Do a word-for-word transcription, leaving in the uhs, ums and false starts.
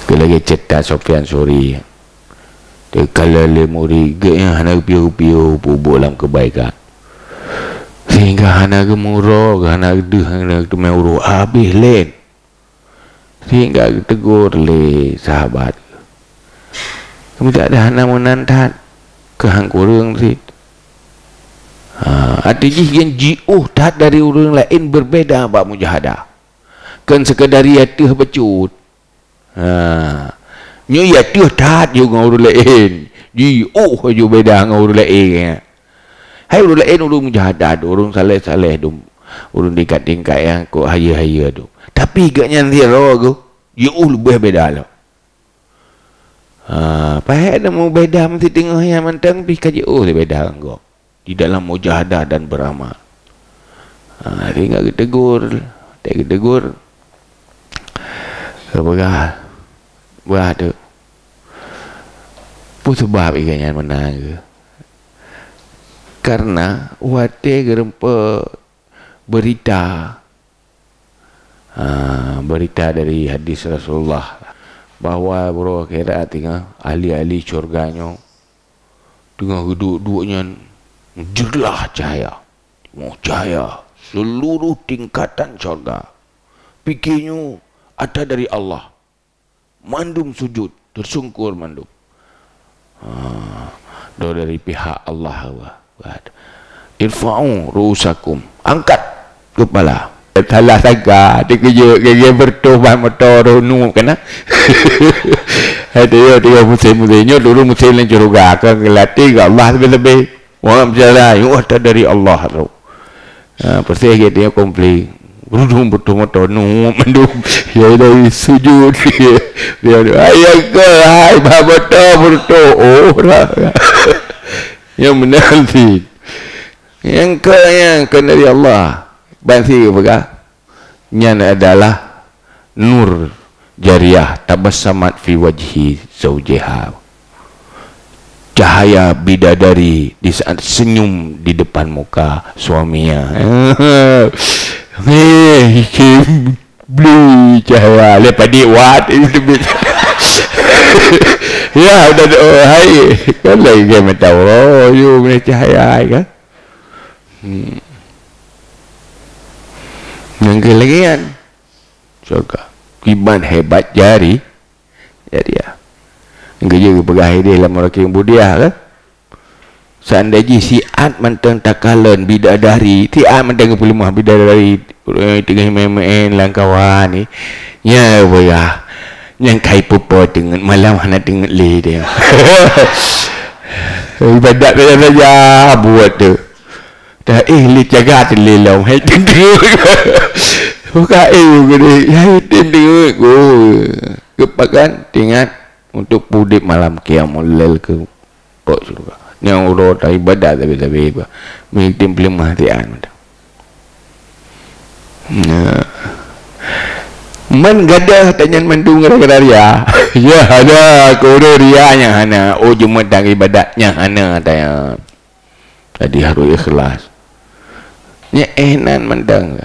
Keu lagèe ceurita Sufyan Tsauri. Teukalon lé murit geuh nyang hana geupiôh-piôh peubuet lam keubaikan. Sehingga hana geumuro, hana deuh, hana geuteumé uroe, habéh lén. Sehingga geutegur lé sahabat. Kami tak ada hana meunan that. Keu han kureueng cit. Ha, arti jih nyan jiôh that dari ureueng laén berbeda bak mujahadah. Kon sekadar ateueh bacut. Ha. Nyoe ateueh that ju ngon ureueng laén. Jiôh ju beda ngon ureueng laén. Hai ureueng laén, ureueng mujahadah dum, ureueng saleh-saleh dum, ureueng tingkat-tingkat nyang kok hayeue-hayeue dum. Tapi gobnyan sidroe geuh jiôh leubeh beda lom. Ha, pahé na meubeda meusidroe nyang mantong pih ka jiôh leubeh beda ngon gob di dalam mujahadah dan beramal. Ha, sehingga geutegur, tak geutegur. Geupeugah, "Bah tu, peue seubab ié nyan meunan geuh?" Karena watèe geurumpok berita, ha, berita dari hadis Rasulullah bahwa uroe akhirat teungoh ahli-ahli syurga nyoe teungoh geuduek-duek nyan jeulaih cahya, teungoh cahya seluruh tingkatan syurga. Pike nyoe atra dari Allah. Mandum sujud, teusungkur mandum. Ha, do dari pihak Allah. Irfa'u ru'usakum, angkat kepala. Salah sangka, teukeujot, gaya bertobat motor roh nu kena. Ada ya tiga musim-musim nyoe dulu musim lain syurga, kan geulati ke Allah lebih-lebih. Wah, berjalan, wah, tak dari Allah tu. Ha, persis gitu ya, komplit. Berudung betul motor nu mandum. Ya dari sujud. Dia tu, "Hai, ya ke, hai, bah betul, betul." Oh, dah. Yang benar sih. Yang ke, yang ke dari Allah. Bansi peugah. Nyan adalah nur jariyah tabassamat fi wajhi zaujiha. Cahaya bidadari di saat senyum di depan muka suaminya. Hei, bli cahaya. Lepas dia wat, itu bli. Ya, udah, oh, hai. Kan lagi kan minta, oh, you punya cahaya, kan? Hmm. Nyang keu lagèe nyan. Syurga. Kiban hebat jari. Jadi ya. Geujeuet geupeugah idéh lam Muraqiqul Budiah kan? Seandai jih siat mantong takalon bidadari, siat mantong geupeuleumah bidadari, eh, teungoh meu'en-meu'en lam kawan ni. Nya peugah. Nyang kai pupo teungeut malam hana teungeut lé dia. Ibadat saja-saja buet tu. Dah, eh, lé caga teuh lé lom. Hai, teudeuk. Buka, eh, gede. Hai, teudeuk. Oh. Geupakan, teuingat untuk udép malam qiyamul lail keu pok syurga. Nyang uroe ta ibadat sabe-sabe. Meuitem peuleumah tian. Nah. Man gadoh tanyan mandum gara-gara ria. Ya, ada keu uroe ria nyang hana. Oh, jeuet dan ibadat nyang hana tanyan. Jadi harus ikhlas. Nyan, eh, nan mantong.